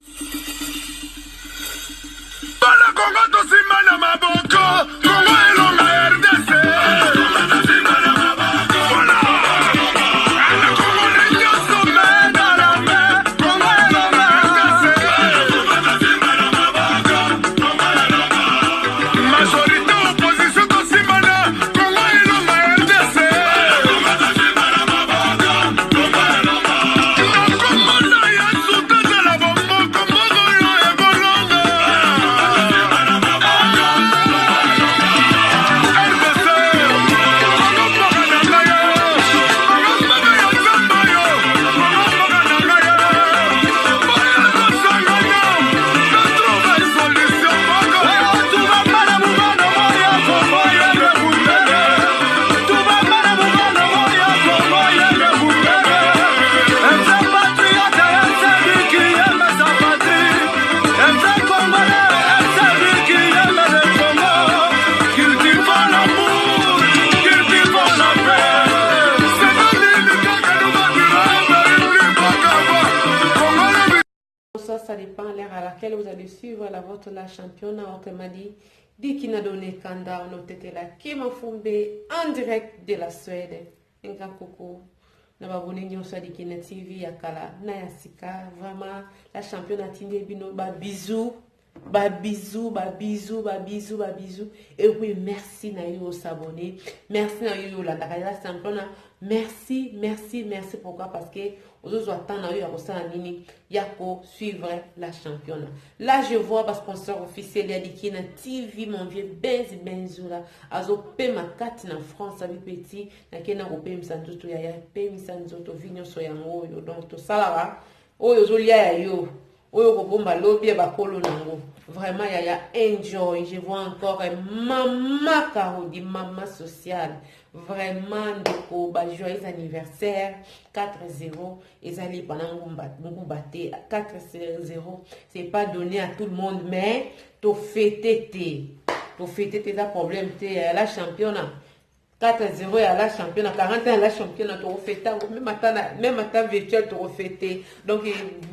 Bana Congo tosimba na maboko, Congo elonga RDC. Majorité opposition tosimbana, Congo elonga RDC. Nakomona Yesu tozala bomoko, mbongo yo ekolonga. RDC, Congo mboka na ngai yo, Congo mboka ya Nzambe yo, Congo mboka na ngai yo. Boya tosangana, totrouve solution moko. Tubambana mubano moya Congo yebe bundele. Tubambana mubano moya Congo yebe bundele. MC patriote, MC lui qui aime sa patrie. MC congolais, MC lui qui aime le Congo. Cultivons l'amour, cultivons la paix. C'est nini kaka Congo. Bonsoir, ça dépend l'heure à laquelle vous allez suivre la votre la championne, autrement dit, Dikina Donné Kanda, on la Kema Fumbe en direct de la Suède. Un grand coucou. Na babone nyonso ya Dikina TV ya kala na ya sika, vraiment la championne atindi bino ba bisous, ba bisous, ba bisous, ba bisous, ba bisous. Et oui, merci na yo s'abonner, merci na yo olandaka la championne, merci, merci, merci. Pourquoi? Parce que ozozwa temps na yo ya kosala nini, ya ko suivre la championne. Là je vois ba sponsor officiel ya Dikina TV, mon vieux Benz Benzula azopema kati na France, abi petit nakei na kopemisa nzoto ya ya pemisa nzoto vi nyonso yango oyo. Donc tosalaka oyo ozolia ya yo, oyo kobomba lobi ya bakolo nango. Vraiment yaya, enjoy. Je vois encore mama Karodi, mama sociale, vraiment ndeko, ba joyeux anniversaire. 4-0 ezali pana ngumba nguba te, 4-0 c'est pas donné à tout le monde, mais tofete te, tofete te, eza problème te. Ya la championne, 4-0 ya la championne, 41 ya la championne, tokofete yango même ata virtuel, tokofete. Donc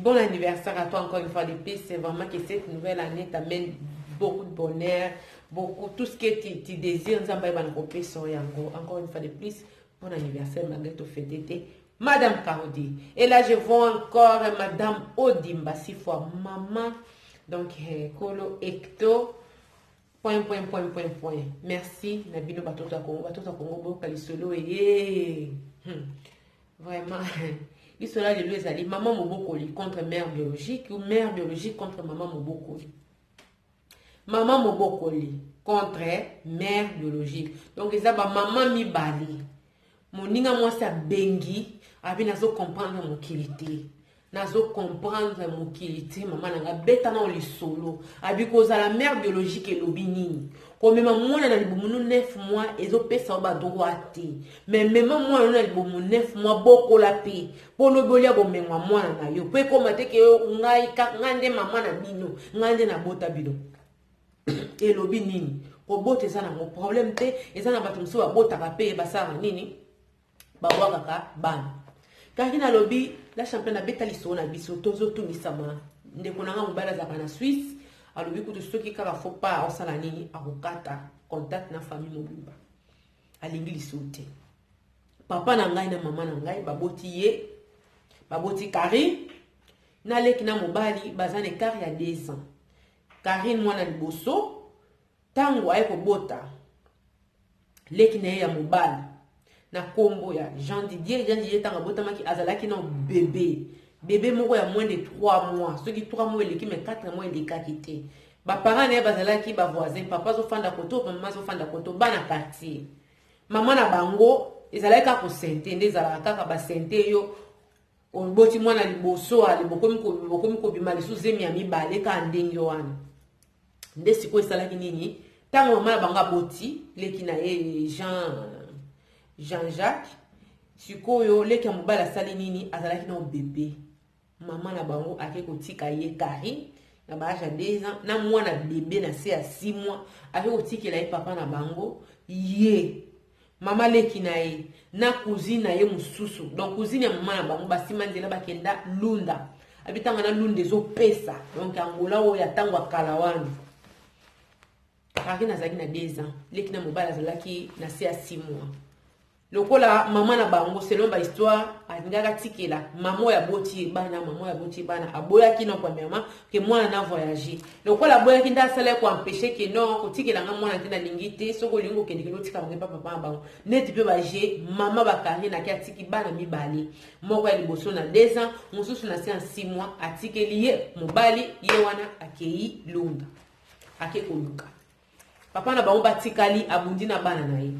bon anniversaire à toi encore une fois de plus. C'est vraiment que cette nouvelle année t'amène beaucoup de bonheur, beaucoup, tout ce que tu désires, Nzambe ayeba na kopesa yango. Encore une fois de plus, bon anniversaire, malgré tofete te, Madame Karodi. Et là je vois encore Madame Odimba, six fois maman, donc Kolo Ecto point point point point point. Merci na bino batoto ya Congo, batoto ya Congo, boyoka lisolo eye. Vraiment lisolo ya lelo ezali mama mobokoli contre mère biologique ou mère biologique contre mama mobokoli, mama mobokoli contre mère biologique. Donc eza bamama mibale. Moninga mwasi abengi, abi nazocomprendre mokili te, nazocomprendre mokili te. Mama na nga, beta na lisolo. Abi kozala mère biologique elobi nini? Komema mwana na libumu no 9 mois ezopesa yo badroit te, mais mema mwana no na libumu 9 mois, bokola mpe mpo lobi olia bomengwa mwana na yo, mpo ekóma te ke ngai ngai nde mama na bino, ngai nde nabota bino. Elobi nini? Kobota eza nango problème te. Eza na bato mosusu babotaka mpe basalaka nini? Babwakaka bana. Karine alobi la championne abeta lisolo na biso, tozotungisama. Ndeko na nga mobali azalaka na Suisse, alobi kutu soki kaka faut pas osala nini, akokata contact na famille mobimba, alingi lisolo te. Papa na ngai na mama na ngai baboti ye, baboti Karine na leki na mobali, baza na écart ya 2 ans. Karine mwana liboso, ntango aye kobota leki na ye ya mobali na nkombo ya Jean Didier, Jean Didier ntango abotamaki azalaki na bébé, bébé moko ya moins de 3 mois, soki 3 mois eleki, mais 4 mois elekaki te. Baparent na ye bazalaki bavoisin, papa azofanda koto, mama azofanda koto, bana quartier. Mama na bango ezalaki kaka kosente nde ezalaka kaka basente yo oboti mwana liboso, ale bokomi kobima lisusu zemi ya mibale, kaka ndenge wana. Nde sikoyo esalaki nini? Ntango mama na bango aboti leki na ye Jean Jacques, sikoyo leki ya mobali asali nini? Azalaki na bébé. Mama na bango ake kotika ye Karine na baage ya 2 ans na mwana bébé na se ya 6 mois, ake kotikela ye papa na bango, ye mama leki na ye na cousine na ye mosusu, donc cousine ya mama na bango. Basima nzela bakenda Lunda. Abi ntango na Lunda ezopesa, donc Angola oyo ya ntango ya kala wana. Karine azalaki na 2 ans, leki na mobali azalaki na se ya 6 mois. Lokola mama na bango, selon bahistoire, alingaki atikela mama oyo aboti ye bana, mama oyo aboti ye bana aboyaki non, premièrement ke mwana na voyage. Lokola aboyaki, nde asalaki koempêcher ke non, kotikela nga mwana te, nalingi te. Soki olingi kokende, kende otika bango epa papa na bango. Neti mpe baje mama baKarine ake atiki bana mibale, moko ya liboso na 2 ans, mosusu na se ya 6 mois. Atikeli ye mobali, ye wana akei Lunda, ake koluka papa na bango. Batikali, abundi na bana na ye,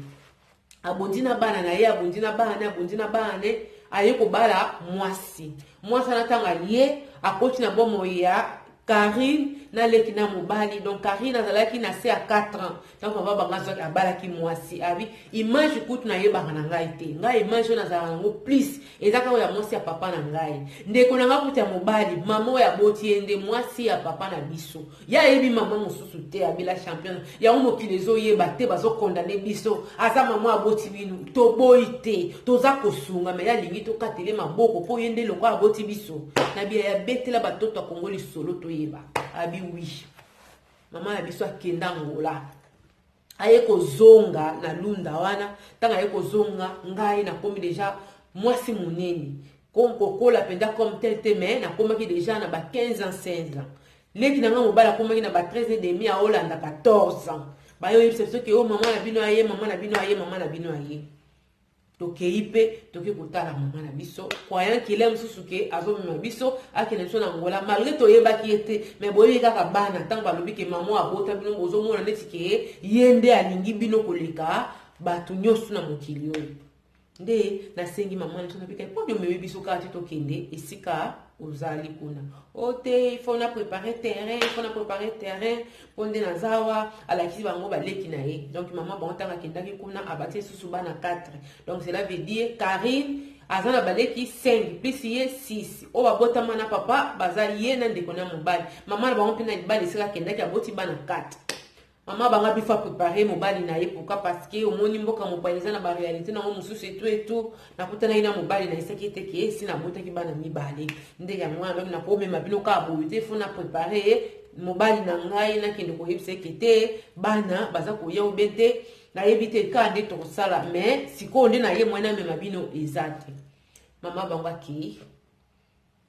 abundi na bana na ye, abundi na bana, abundi na bana ne. Aye kobala mwasi. Mwasi wana, ntango aye, akoti na bomoi ya Karine na leki na mobali. Donc Karine azalaki na se ya 4 ans ntango papa bango azwaki, abalaki mwasi. Abi image kutu nayebaka na ngai te. Ngai image oyo nazalaka yango plus eza kaka ya mwasi ya papa na ngai, ndeko na ngai kutu ya mobali. Mama oyo aboti ye nde mwasi ya papa na biso, ye ayebi mama mosusu te. Abela champion yango, mokili ezoyeba te, bazokondane biso. Aza mama aboti bino, toboyi te, toza kosunga me ye alingi tokatele maboko mpo ye nde lokola aboti biso. Na bia ya betela batoto ya Kongo lisolo toyeba. Abi oui, mama na biso akenda Angola, aye kozonga na Lunda wana. Ntango aye kozonga, ngai nakomi déjà mwasi monene, kokola mpenza comme tel te, mais nakomaki déjà na ba 15 ans, 16 ans. Leki na ngai mobali akomaki na ba 13 et demi, aolanda 14 ans. Bayoyebisa biso ke o mama na bino aye, mama na bino aye, mama na bino aye. Tokei mpe toke kotala mama na biso, croyant kile mosusu ke azomema biso, akende biso na Angola, malgré toyebaki ye te. Mais boyebi kaka bana, ntango balobi ke mama abota bino, bozomona neti ke ye nde alingi bino koleka bato nyonso na mokili oyo. Nde nasengi mama na biso, nabika mpo omemi biso kaka te, tokende esika ozali kuna. O te, il faut na préparer terrain, il faut na préparer terrain mpo nde naza awa. Alakisi bango baleki na ye. Donc mama bango, ntango akendaki kuna, abati lisusu bana 4. Donc cela veut dire Karine aza na baleki 5 plus ye 6 oyo babotama na papa, baza ye na ndeko na mobali. Mama na bango mpe na libala esika akendaki, aboti bana 4. Mama banga bifo apréparé mobali na ye. Pourquoi? Parce que omoni, mboka mopaya eza na baréalité nango mosusu etu etu. Nakutanaki na mobali, nayesaki ete ke esi nabotaki bana mibale, nde yango wana. Donc nakomema bino kaka boye te, faut na préparé mobali na ngai, nakende koyebisa eke te bana baza koya obe te. Nayebi te kaka nde tokosala, mais sikoyo nde naye mwana amema bino eza te. Mama bango akei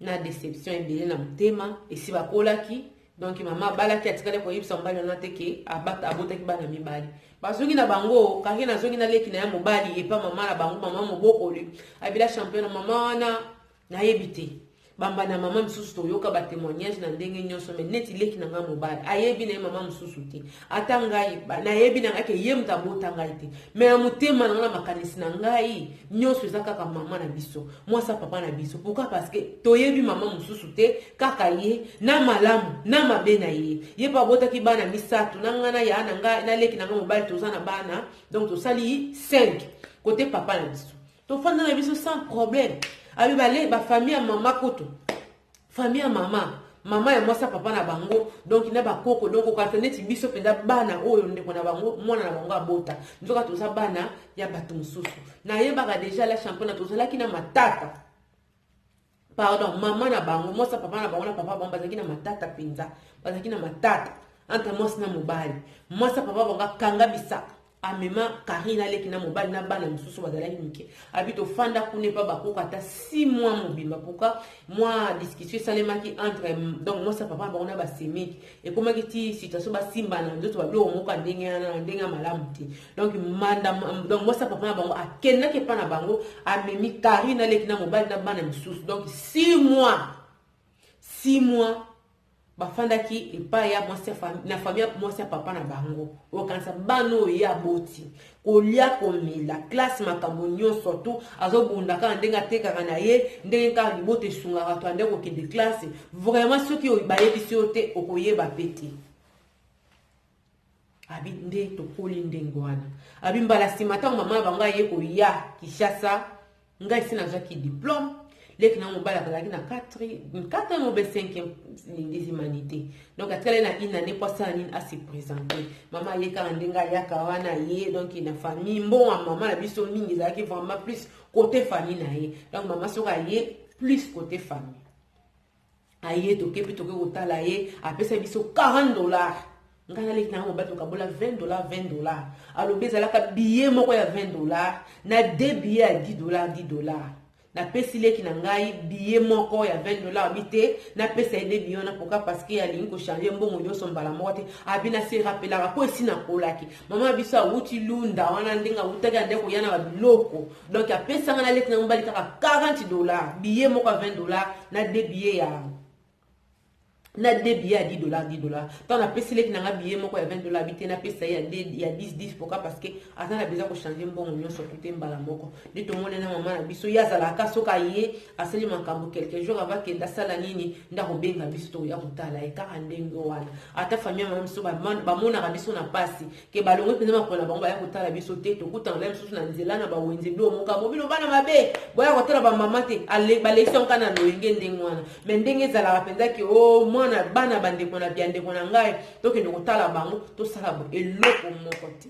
na déception ebele na motema. Esi bakolaki, donc mama abalaki, atikali koyebisa mobali wana te ke abotaki bana mibale. Bazongi na bango, Karine azongi na leki na ya mobali epa mama na bango, mama mobokoli. Abila champion na mama wana, nayebi te bamba na mama mosusu, toyoka batémoignage na ndenge nyonso, mais neti leki na ngai mobali ayebi na ye mama mosusu te. Ata ngai nayebi na ngai ke ye moto abota ngai te, mais na motema na ngai, na makanisi na ngai nyonso, eza kaka mama na biso, mwasi ya papa na biso. Pourquoi? Parce que toyebi mama mosusu te, kaka ye, na malamu na mabe na ye. Ye mpo abotaki bana misato na ngai, na ya na ngai, na leki na ngai mobali, toza na bana, donc tosali 5 côté papa na biso. Tofanda na biso sans problème. Abi bale bafamille ya mama kutu, famille ya mama, mama ya mwasi ya papa na bango, donc na bakoko, donc okanisa neti biso mpenza bana oyo ndeko na bango, mwana na bango abota, nzoka toza bana ya bato mosusu. Nayebaka déjà la champion, tozalaki na matata. Pardon, mama na bango, mwasi ya papa na bango na papa bango bazalaki na matata mpenza, bazalaki na matata entre mwasi na mobali. Mwasi ya papa bango akanga bisaka, amema Karine, aleki na mobali na bana mosusu bazalaki mike. Abi tofanda kuna epa bakoka ata 6 mois mobimba. Pourquoi? Mwa discussion esalemaki entre, donc, mwasi ya papa na bango na basemiki, ekomaki ti situation basimba na nzoto, babiloko moko ya ndenge wana, na ndenge ya malamu te. Donc manda, donc mwasi ya papa na bango akendaki epa na bango, amemi Karine, aleki na mobali na bana misusu. Donc 6 mois, 6 mois bafandaki epai ya mwasi na famille ya mwasi ya papa na bango. Okanisa bana oyo ye aboti, kolia, komela, classe, makambo nyonso tu azobunda kaka ndenge atekaka na ye, ndenge kaka libota esungaka to ande kokende classe. Vraiment, soki bayebisi yo te, okoyeba pe te. Abi nde tokoli ndenge wana. Abi mbala nsima, ntango mama na bango aye koya Kinshasa, ngai esi nazwaki diplôme. Leki na mobali azalaki na 4e ou 5e des humanités, donc atikali na une année po asala nini, ase présente. Mama aye kaka ndenge ayaka wana ye. Donc na famille, mbongo ya mama na biso mingi ezalaki vraiment plus côté famille na ye. Donc mama soki aye, plus côté famille. Aye, toke mpe toke kotala ye. Apesa biso 40 $. Ngai naleki nanga mobali, tokabola 20 $, 20 $. Alobi ezalaka billet moko ya 20 $ na deux billet ya 10 $, 10 $. Napesi leki na ngai billet moko ya 20 $. Abi te, napesa ye deux billet wana. Pourquoi? Parce que alingi kochanger mbongo nyonso mbala moko te. Abi nase rappelaka mpo esi nakolaki, mama biso awuti Lunda wana, ndenge awutaki ande koya na babiloko. Donc apesanga na leki na mobali kaka 40 $, billet moko ya 20 $ na deux billet ya na deux billets ya 10 $, 10 $. Ntango napesi leki na nga billet moko ya 20 $, abi te, napesa ye ya 10 10. Pourquoi? Parce que aza na besoin kochanger mbongo nyonso tu te mbala moko. Nde tomoni na mama na biso, ye azalaka soki aye, asali makambo, quelques jours avant kende asala nini, nde akobenga biso, tokoya kotala ye kaka ndenge wana. Ata famille ya mama biso bamonaka biso na pasi ke balongwe mpenza makolo na bango, baya kotala biso te. Tokutana na misusu na nzela na bawenze, bilo mokambo, bino bana mabe, boya kotala bamama te. Balekisi yango kaka na loyenge ndenge wana. Me ndenge ezalaka mpenza ke o mwana bana bandeko na bia ndeko na ngai, tokende kotala bango, tosala bo eloko moko te.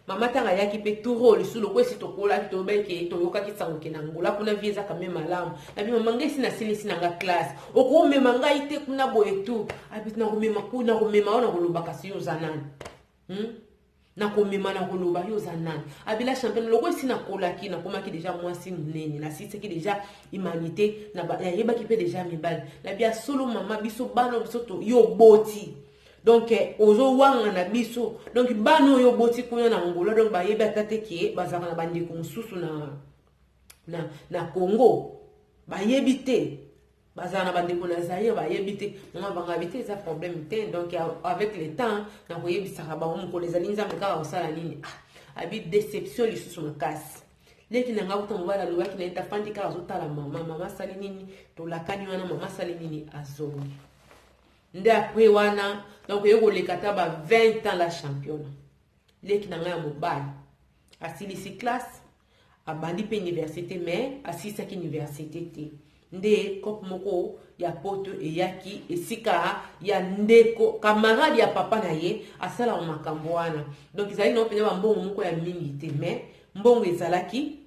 Mama ntango ayaki mpe turo lisusu, loko esi tokolaki, toyobaki, toyokaki sango ke na Ngola kuna vie eza kame malamu. Nabi mama, ngai esi nasilisi na nga classe, okomema ngai te kuna boye tu? Abi nakomema kuna, nakomema oyo nakoloba, kasi yo oza nani, Nakomema, nakoloba, yo oza nani? Abila champion, loko esi nakolaki, nakomaki déjà mwasi monene, nasilisaki déjà humanité, nayebaki mpe déjà mibali. Nabi ya solo mama, biso bana biso yo oboti, donc ozowanga na biso. Donc bana oyo oboti kuna na Ngola, donc bayebi ata te ke bazalaka na bandeko mosusu na Congo. Bayebi te bazala na bandeko na Zaire, bayebi te. Mama bangabi te, eza problème te. Donc avec le temps nakoyebisaka bango. Mokolo ezali Nzambe kaka kosala nini. Ah, abi déception lisusu makasi. Leki na nga kuta mobali alobaki na ye, tafandi kaka, azotala mama. Mama asali nini? Tolakani wana, mama asali nini? Azongi nde après wana. Donc oye koleka ata ba 20 ans, la championne, leki na ngai ya mobali asilisi classe, abandi mpe université, mais asilisaki université te. Nde cope moko ya Poto eyaki esika ya ndeko camarade ya papa na ye asalaka makambo wana. Donc ezali nao mpenza bambongo moko ya mingi te, mais mbongo ezalaki.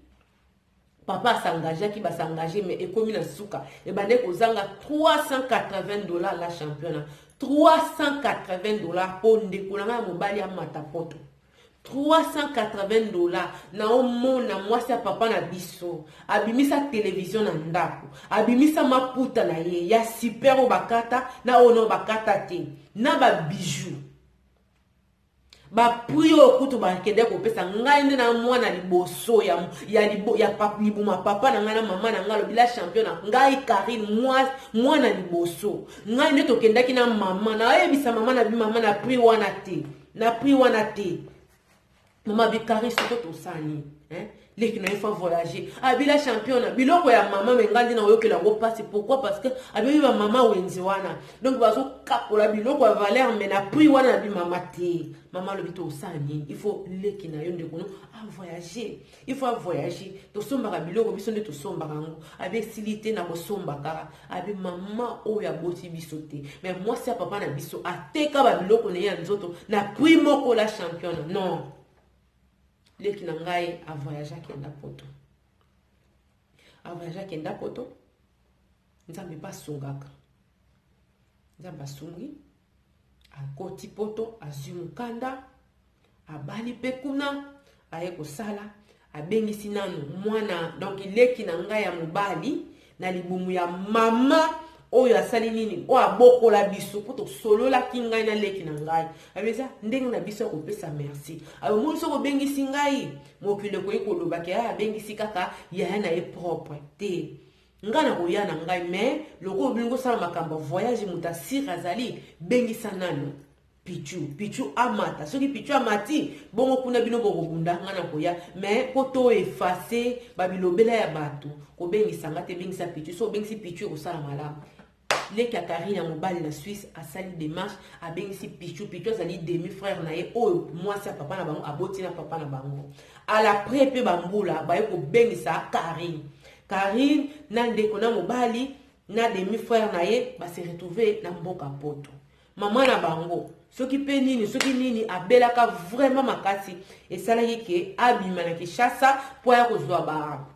Papa as'engageaki, bas'engager, mais ekomi na suka, ebandaki kozanga 380 $, la championne, 380 $ mpo ndeko na ngai ya mobali amata Poto. 380 $. Naomona mwasi ya papa na biso abimisa televizio na ndako, abimisa maputa na ye ya super oyo bakata na oyo nao bakata te, na babijoux, baprix oyo kutu bakende kopesa ngai nde na mwana liboso ya libuma papa na ngai na mama na ngai. Alobi la champion na ngai Karine, mwana liboso, ngai nde tokendaki na mama. Nayebisa mama na bi mama, na prix wana te, na prix wana te. Mama bi Karine, soko tosani, hein? Leki na ye faut voyager. Abila championne, biloko ya mama, me ngai nde nakoyokela yango mpasi. Pourquoi? Parce que abebi bamama wenze wana, donc bazokakola biloko ya valeur, mais na prix wana. Na bi mama te. Mama alobi tosala nini? Il faut leki na yo, ndeko no avoyager, il faut avoyager. Tosombaka biloko biso nde tosombaka yango. Abe esili te na kosomba kaka. Abe mama oyo aboti biso te, mais mwasi ya papa na biso ateka babiloko na ye ya nzoto na prix moko, la championne. Non, leki na ngai avoyage, akenda Poto, avoyage, akenda Poto. Nzambe mpe asungaka, Nzambe asungi, akoti Poto, azwi mokanda, abali mpe kuna, aye kosala. Abengisi nanu mwana, donc leki na ngai ya mobali na libumu ya mama oyo asali nini, oyo abokola biso, mpo tosololaki ngai na leki na ngai. Abe eza ndenge na biso ya kopesa merci. Abomoni soki obengisi ngai, mokili ekoki kolobaki aya abengisi kaka yaya na ye propre te. Ngai na koya na ngai, mais lokola olingi osala makambo ya voyage, moto asire azali, bengisa nanu Pichu. Pichu amata, soki Pichu amati bongo kuna, bino bokobunda, ngai na koya. Mais mpo to effacer babilobela ya bato, kobengisa nga te, bengisa Pichu. So obengisi Pichu, ekosala malamu. Leki ya Karine ya mobali na Suisse asali démarche, abengisi Pichu. Pichu azali demi frère na ye oyo mwasi ya papa na bango aboti na papa na bango. Alaprès mpe bambula, baye kobengisa Karine. Karine na ndeko na mobali na demi frère na ye base retrouver na mboka Poto. Mama na bango, soki mpe nini, soki nini, abelaka vraiment makasi, esalaki ke abima na Kinshasa mpo aya kozwa ba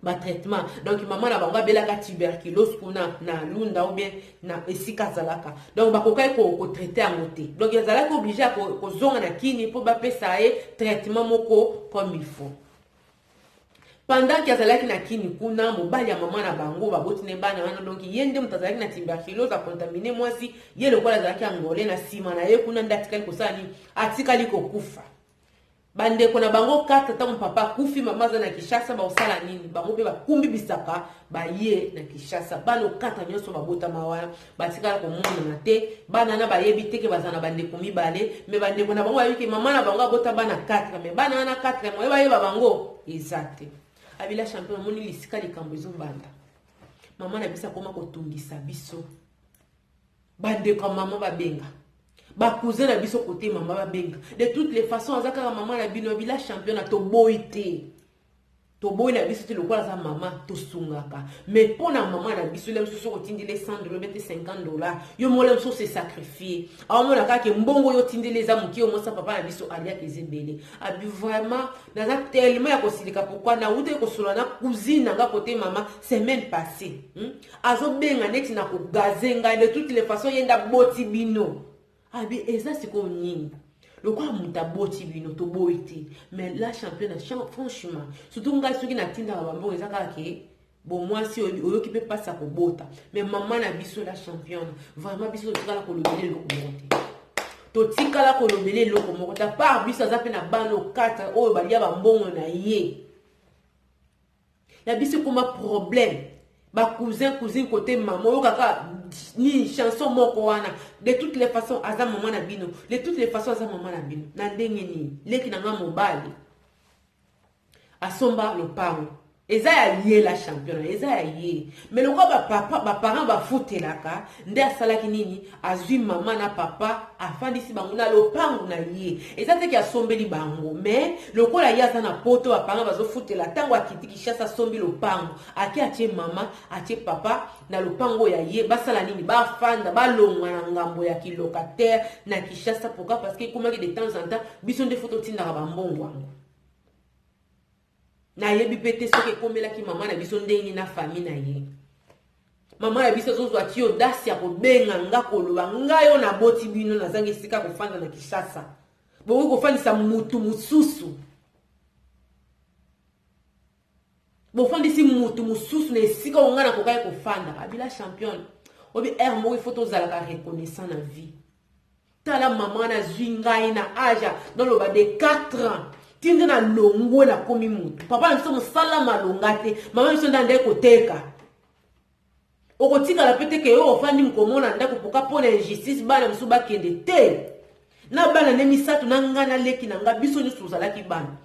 Batraitement, donc mama na bango abelaka tuberculose kuna na Lunda ou bien na esika azalaka, donc bakokaki kotraiter yango te. Donc azalaki obligé ya kozonga na Kini mpo bapesa ye traitement moko comme il faut. Pendant que azalaki na Kini kuna, mobali ya mama na bango baboti ne bana wana, donc ye nde moto azalaki na tuberculose, acontaminer mwasi. Ye lokola azalaki Angolais, na nsima na ye kuna nde atikali kosala nini? Atikali kokufa. Bandeko na bango kata, ntango papa akufi, mama aza na Kinshasa, bakosala nini? Bango mpe bakumbi bisaka, baye na Kinshasa. Bana okata nyonso babotama wana, batikala komonana te. Bana na bayebi te ke baza na bandeko mibale, mais bandeko na bango bayebi ke mama na bango abota bana 4, mais bana wana 4 moye bayeba bango eza te. Abila champion, amoni lisika likambo ezobanda. Mama na biso akoma kotungisa biso. Bandeko ya mama babenga, bacousin na biso kote mama babenga. De toutes les façons, aza kaka mama na bino. Abila champion, na toboyi te, toboyi na biso te. Lokola aza mama, tosungaka, mais mpo na mama na biso, le mosusu otindeli 100 $, bete 50 $, yo moko mosusu se sacrifie, aomona kaka mbongo oyo otindeli eza moke. Omosa papa na biso aliaka eza ebele. Abi vraiment naza tellement ya kosilika. Pourquoi? Nawutaki kosolola na cousine na nga kote mama semaine passée, Azobenga neti na kogazer ngai. De toutes les façons, ye nde aboti bino. Abi eza sikoyo nini? Lokola moto aboti bino, toboyi te, mais la championne, franchement, surtout ngai, soki natindaka bambongo, eza kaka ke bon, mwasi oyoki mpe mpasi ya kobota. Mais mama na biso, la championne, vraiment biso totikala kolobela eloko moko te, totikala kolobela eloko moko te. Part biso, aza mpe na bana okata oyo balia bambongo na ye. Ya biso ekoma problème. Bacousin, cousine kote mama, oyokaka nini? Chanson moko wana: de toutes les façons, aza mama na bino. De toutes les façons, aza mama na bino. Na ndenge nini? Leki na nga mobali asomba lopango, eza ya ye, la championne, eza ya ye, mais lokola bapapa, baparent bafutelaka nde, asalaki nini? Azwi mama na papa, afandisi bango na lopango na ye. Eza teke asombeli bango, mais lokola ye aza na Poto, baparent bazofutela. Ntango akiti Kinshasa, asombi lopango, ake atie mama, atie papa na lopango ya ye. Basala nini? Bafanda, balongwa na ngambo ya kilocataire na Kinshasa. Pourquoi? Parce que ekomaki de temps en temps biso nde faut totindaka bambongo yango. Nayebi mpe te soki ekomelaki mama na biso ndenge na famille na ye. Mama na biso azozwa ti audace ya kobenga nga, koloba: ngai oyo naboti bino, nazangi esika kofanda na Kinshasa, bokoki kofandisa mutu mosusu? Bofandisi mutu mosusu na esika oyo ngai nakokaki kofanda. Abila championne, obi aire moko ifo tozalaka reconnaissant na vie. Tala, mama nazwi ngai na age, naloba de 4 ans, tinde na longwe, nakomi motu. Papa na biso mosala malonga te, mama biso nde andai koteka. Okotikala mpe te ke yo ofandi komona ndako poka mpo na injustice. Bana mosusu bakende te na bana nde misato na ngai, naleki na ngai, biso nyonso tozalaki bana.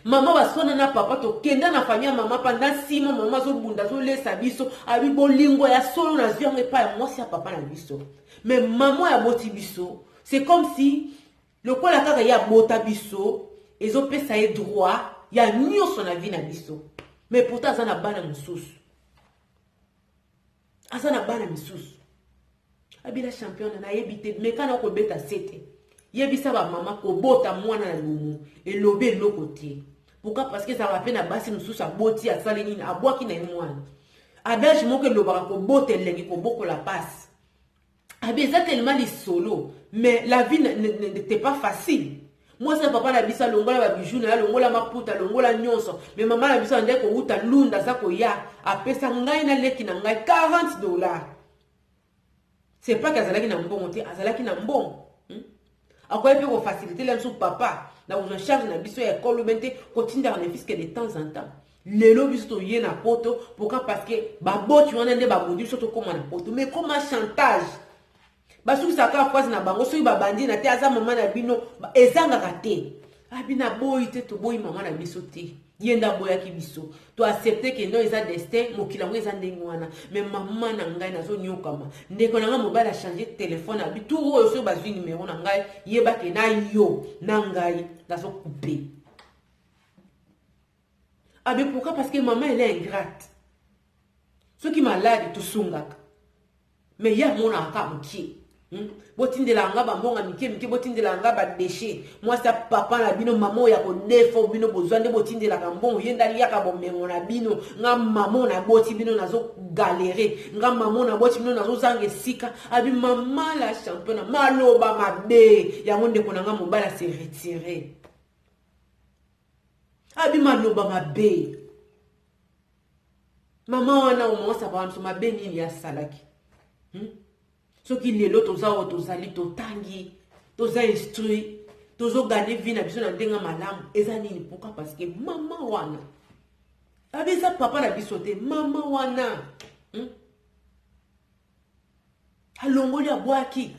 Mama baswana na papa, tokenda na famille ya mama panda nsima. Mama azobunda, azolesa biso. Abi bolingo ya solo nazwi yango epai ya mwasi ya papa na biso. Mais mama oyo aboti biso, c'est comme si lokola kaka ye abota biso, ezopesa ye droit ya nyonso na vie na biso. Mais pourtant aza na bana mosusu, aza na bana misusu. Abila championne, nayebi te, meka na kobeta se te. Yebisa bamama, kobota mwana na libumu elobi eloko te. Pourquoi? Parce que ezalaka mpe na basi mosusu, aboti, asali nini? Abwaki na ye mwana. Adage moko elobaka: kobota elengi, kobokola pasi. Abi eza tellement lisolo, mais la vie n'était pas facile. Mwasi na papa na biso alongola babijoux na ye, alongola maputa, alongola nyonso, mais mama na biso andai kowuta Lunda, aza koya, apesa ngai na leki na ngai 40 $. C'est pas que azalaki na mbongo te, azalaki na mbongo, Akoki mpe kofaciliter la biso papa na kozwa charge na biso ya ekole obe te, kotindaka na fiske de temps en temps. Lelo biso toye na Poto. Pourquoi? Parce que baboti wana nde babundi biso tokóma na Poto. Mais koma chantage, basukisaka phrase na bango soki babandi na te: aza mama na bino. Ezangaka te. Abi naboyi te, toboyi mama na biso te, ye nde aboyaki biso. Toaccepter ke ndo eza destin, mokili yango eza ndenge wana. Mais mama na ngai nazonyokama. Ndeko na ngai mobali achanger telefone. Abi tour oyo, soki bazwi nimero na ngai, yebake na yo na ngai nazocouper. Abe pourquoi? Parce que mama, elle est ingrate. Soki maladi, tosungaka, mais ye amonaka kaka mokie. Botindela nga bambonga mike mike, botindela nga badeshe. Mwasi ya papa na bino, mama oyo ya kodefa bino, bozwa nde botindelaka mbongo, ye nde aliaka bomengo na bino. Nga mama oyo naboti bino nazo galere, nga mama oyo naboti bino nazozanga esika. Abi mama la championa, maloba mabe yango ndeko na nga mobali ase retire. Abi maloba mabe mama wana omwasi papa biso mabe nini asalaki? Soki lelo toza oyo tozali, totangi, toza instruit, tozogane vie na biso na ndenge malamu, eza nini? Pourquoi? Parce que mama wana abi eza papa na biso te. Mama wana, Alongoli, abwaki,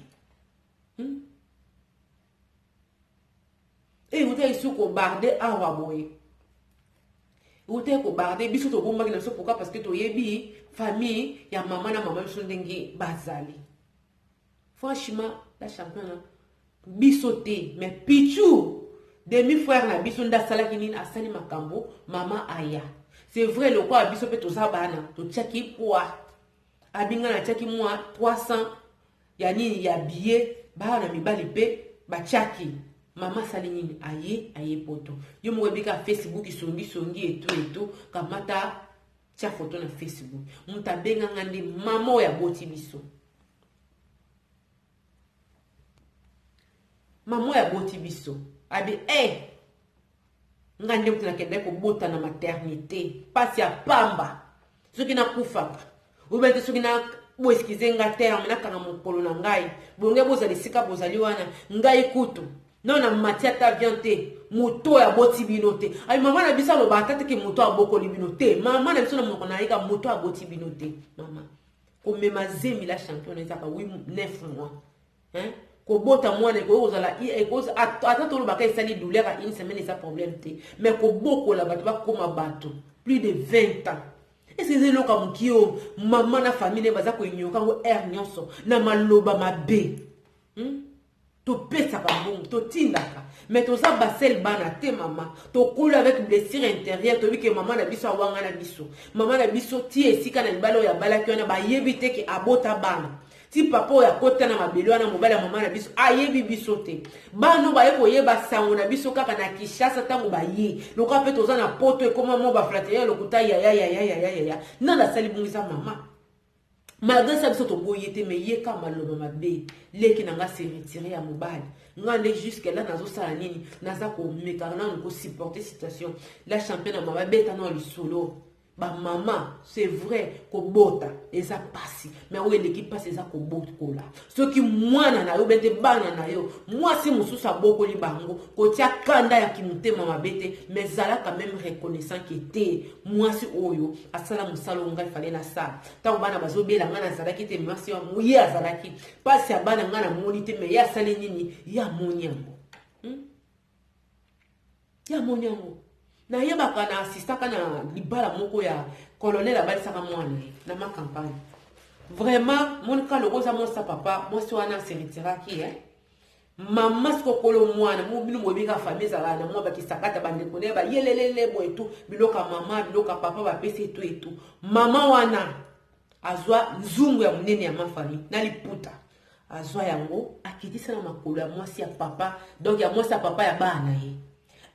Euta esu kobarde awa boye, euta kobarde biso, tobombaki na biso. Pourquoi? Parce que toyebi famille ya mama na mama biso ndenge bazali. Franchement, la championne, biso te, mais Pichu, demi frère na biso, nde asalaki nini? Asali makambo mama aya. C'est vrai, lokola biso mpe toza bana, totiaki poa. Abinga natiaki mwa 300 ya nini, ya billet. Bana na mibali mpe batiaki. Mama asali nini? Aye poto. Yo moko ebika Facebook, songisongi etu etu, kamata, tia foto na Facebook. Moto abenganga nde mama oyo aboti biso. Mama oyo aboti biso abi e nga nde moto nakendaki kobota na maternité, mpasi ya pamba. Soki nakufaka obe te, soki na bo excuse nga terme, nakanga mokolo na ngai bonge bozala esika bozali wana. Ngai kutu no na mati ata avion te. Moto oyo aboti bino te. Ayi mama na biso aloba ata teke moto abokoli bino te. Mama na biso na monoko na ye ka moto aboti bino te. Mama komema zemi, la championne, ezaka 8, 9 mois, hein? Kobota mwana ekoki kozala, ata tolobaka esali douleur ya une semaine, eza problème te. Mais kobokola bato bakóma bato plus de 20 ans, ese eza eloko ya moki oyo mama na famille ne baza koinyoka yango aire nyonso na maloba mabe, Topesaka mbongo, totindaka, mais toza basele bana te. Mama tokoli avec blessure intérieure. Toyebi ke mama na biso awanga na biso. Mama na biso ti esika na libala oyo abalaki wana, bayebi te ke abota bana. Ti papa oyo akota na mabele wana, mobali ya mama na biso, ayebi biso te. Bana baye koyeba sango na biso kaka na Kinshasa ntango baye. Lokola mpe toza na poto, ekoma mo baflaterie ya lokuta. Yaya, yaya, yaya, yaya, nani asali bongo? Eza mama. Malgré ça, biso toboyi te, mais ye ka maloba mabe. Leki na nga se retire ya mobali. Nga nde jusque là nazosala nini? Naza komeka nanu kosupporter situation. La championne, mama, beta nano lisolo. Bamama, c'est vrai, kobota eza pasi, mais oyo eleki pasi eza kobokola. Soki mwana na yo bete, bana na yo, mwasi mosusu abokoli bango, kotia kanda ya kimotema mabe te, mais zala quand même reconnaissant ke te, mwasi oyo asala mosala oyo ngai fale nasala. Ntango bana bazobela, ngai nazalaki te, mwasi ye azalaki. Mpasi ya bana ngai namoni te, mais ye asali nini? Ye amoni yango, Ye amoni yango. Nayebaka na asistaka na libala moko ya colonel, abalisaka mwana ye na ma campagne. Vraiment, monika loko oza mwasi ya papa, mwasi wana se retiraki, eh? Mama sikokolo mwana mo bino boyebi kaka famille ezalaka na mwa bakisakata, bandeko na ye bayelelele boye tu, biloko ya mama, biloko ya papa bapesi etu etu. Mama wana azwa nzungu ya monene ya mafami na liputa, azwa yango, akitisa na makolo ya mwasi ya papa, donc ya mwasi ya papa ya bana na ye.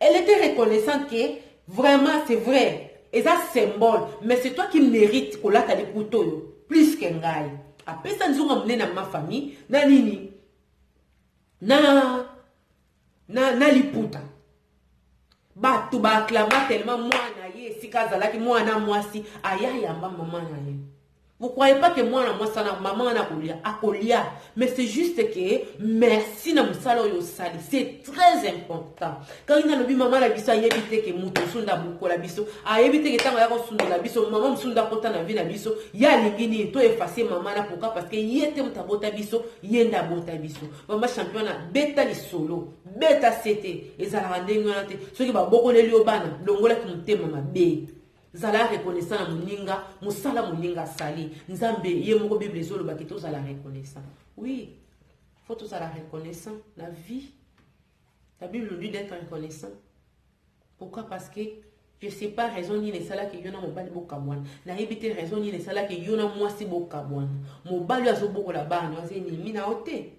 Elle était reconnaissante que vraiment, c'est vrai, eza symbole, mais c'est toi qui mérite kolata liputa oyo plus que ngai. Apesa nzungu ya monene ya ma famille na nini, na liputa. Bato baaklama tellement mwana ye esika azalaki. Mwana mwasi aya yamba mama na ye. Vous croyez pas que mwana mwasi wana, mama wana akolia? Akolia, mais c'est juste que merci na mosala oyo osali, c'est très important. Kangi nalobi, mama na biso ayebi te ke moto mosusu nde abokola biso. Ayebi te ke ntango aya kosundola biso, mama mosusu nde akota na vie na biso. Ye alingi nini? To efface mama na. Pourquoi? Parce que ye te moto abota biso, ye nde abota biso. Mama champion, beta lisolo, beta sete. Ezalaka ndenge wana te. Soki babokoleli yo bana, longolaki motema mabe, zala reconnaissant na moninga, mosala moninga asali. Nzambe ye moko, Bible ezolobaki tozala reconnaissant. Oui, faut tozala reconnaissant na vie. La Bible nous dit d'être reconnaissant. Pourquoi? Parce que Je sais pas raison nini esalaki yo na mobali bokabwana. Nayebi te raison nini esalaki yo na mwasi bokabwana. Mobali oyo azobokola bana aza ennemi na yo te.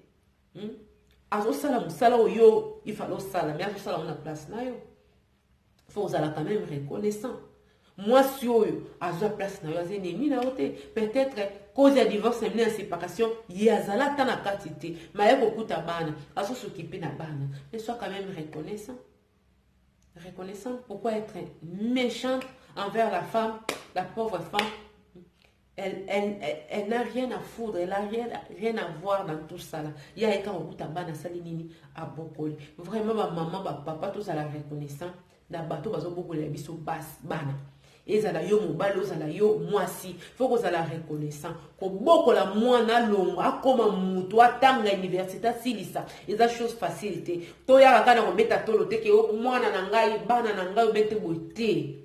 Azosala mosala oyo il fallait osala, mais azosala ngo na place na yo. Faut ozala quand même reconnaissant. Mwasi oyo azwa place na yo aza ennemi na yo te. Peut-être cause ya divorce na bino, ya séparation, ye azala ata na kati te, mais aye kokuta bana, azos'occuper na bana. Mais sois quand même reconnaissant, reconnaissant. Pourquoi être méchante envers la femme, la pauvre femme? Elle n'a rien à foutre, elle n'a rien, rien à voir dans tout ça là. Ya eka kokuta bana, asali nini? Abokoli. Vraiment, bamama, bapapa, tozala reconnaissant na bato bazobokolela biso bana. Ezala yo mobali, ozala yo mwasi, faut kozala reconnaissant. Kobokola mwana, alongwa, akóma mutu, atanga université, asilisa, eza chose facile te. Toyaka kaka na kobeta tolo te ke mwana na ngai, bana na ngai, obete boye te.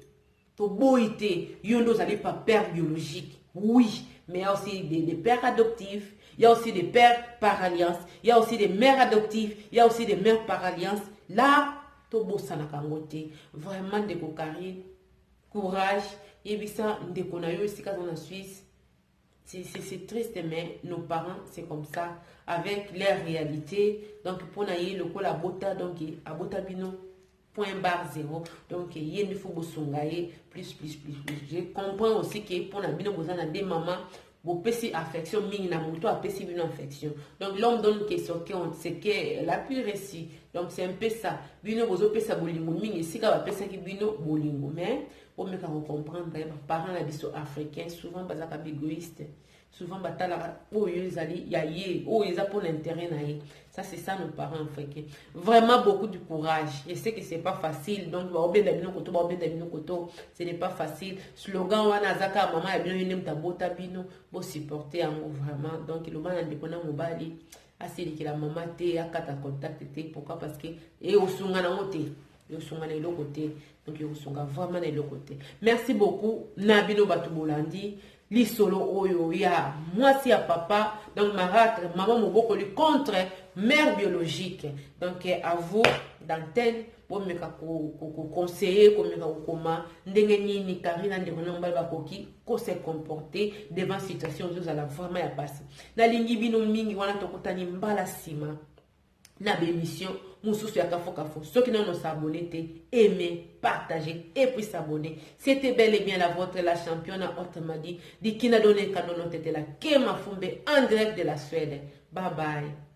Toboyi te, yo nde ozali pa père biologique, oui, mais il y a aussi des pères adoptifs, il y a aussi des pères par alliance, il y a aussi des mères adoptives, il y a aussi des mères par alliance. Là, tobosanaka yango te. Vraiment, ndeko Karine, courage. Yebisa ndeko na yo esika aza na Suisse. C'est triste, mais nos parents, c'est comme ça, avec leur réalité. Donc mpona ye, lokola abota, donc abota bino, point barre, zéro. Donc ye nde faut bosunga ye plus, plus, plus, plus. Je comprends aussi ke mpona bino, boza na deux mama, bopesi affection mingi na moto apesi bino affection. Donc l'homme donne que ce que a pu reçu. Donc c'est un peu ça. Bino bozopesa bolingo mingi esika bapesaki bino bolingo. Mais bomeka kocomprendre baparent na biso africain, souvent bazalaka baégoïste. Souvent batalaka oyo ezali ya ye, oyo eza mpona intérêt na ye. Ça, c'est ça, nos parents africains. Vraiment, beaucoup de courage. Je sais que c'est pas facile. Donc baobenda bino koto, baobenda bino koto, ce n'est pas facile. Slogan wana aza kaka mama ya bino, ye nde moto abota bino, bosupporte yango vraiment. Donc eloba na ndeko na mobali, asilikela mama te, akata contact te. Pourquoi? Parce que ekosunga nango te, ekosunga na eloko te. Donc ekosunga vraiment na eloko te. Merci beaucoup na bino bato bolandi lisolo oyo ya mwasi ya papa, donc marâtre, mama mobokoli contre mère biologique. Donc à vous d'antenne, bomeka koconseiller, komeka kokoma ndenge nini Karine na ndeko na mobali bakoki kose comporter devant situation ozozala vraiment ya pasi. Nalingi bino mingi. Wana tokutani mbala nsima na bémission mosusu ya Kafo Kafo. Soki nano s'abonner te, aimer, partager et puis s'abonner. C'était bel et bien la vôtre, la championne, autrement dit Dikina Done Kanono Tetela Kema Fumbe, en direct de la Suède. Bye bye.